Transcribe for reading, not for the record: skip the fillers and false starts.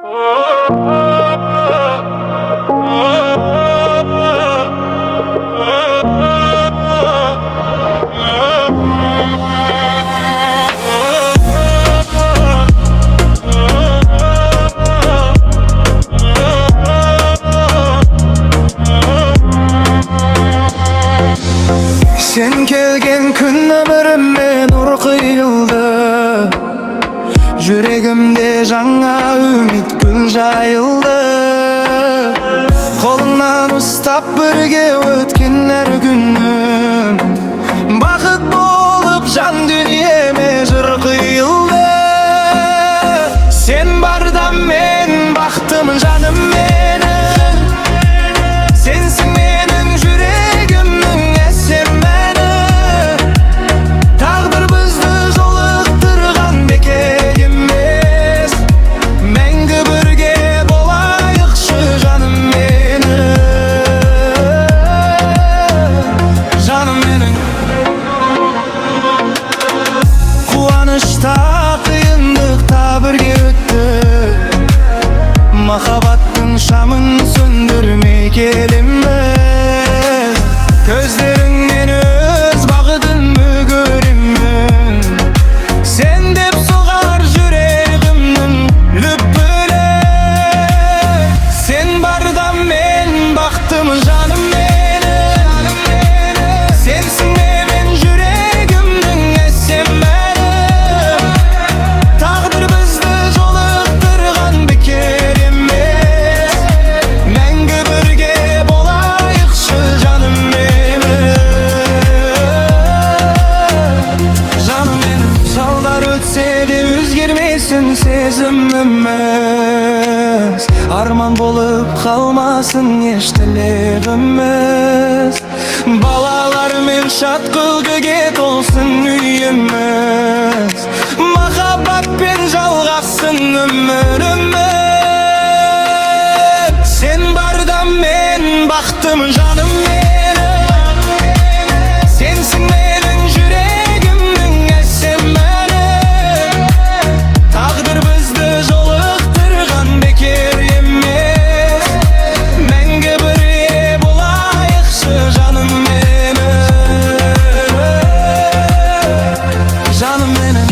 Сен келген күн өміріме нұр құйылды. Жүрегімде жаңа үміт гүл жайылды. Қолыңнан ұстап бірге өткен әр күнім бақыт болып жан дүниеме жыр құйылды. Сен барда мен бақыттымын, жаным менің. Сенсің менің жүрегімнің әсем әні. Тағдыр бізді жолықтырған бекер емес. Мәңгі бірге болайықшы, жаным менің, жаным менің. Қуанышта, қиындықта бірге өтті. Махаббаттың шамын сөндірмей келеміз. Көздеріңнен өз бақытымды көремін. Сен деп соғар жүрегімнің лүпілі. Сен барда мен бақыттымын, жаным менің. Сенсің менің жүрегімнің әсем әні. Тағдыр бізді жолықтырған бекер емес. Мәңгі бірге болайықшы, жаным менің, жаным менің. Жылдар өтсе де өзгермесін сезіміміз. Арман болып қалмасын еш тілегіміз. Балалармен шат күлкіге толсын үйіміз. Махаббатпен жалғасын өміріміз. Сен барда мен бақыттымын, жаным менің. Сенсің менің жүрегімнің әсем әні. Тағдыр бізді жолықтырған бекер емес. Мәңгі бірге болайықшы, жаным менің, жаным менің.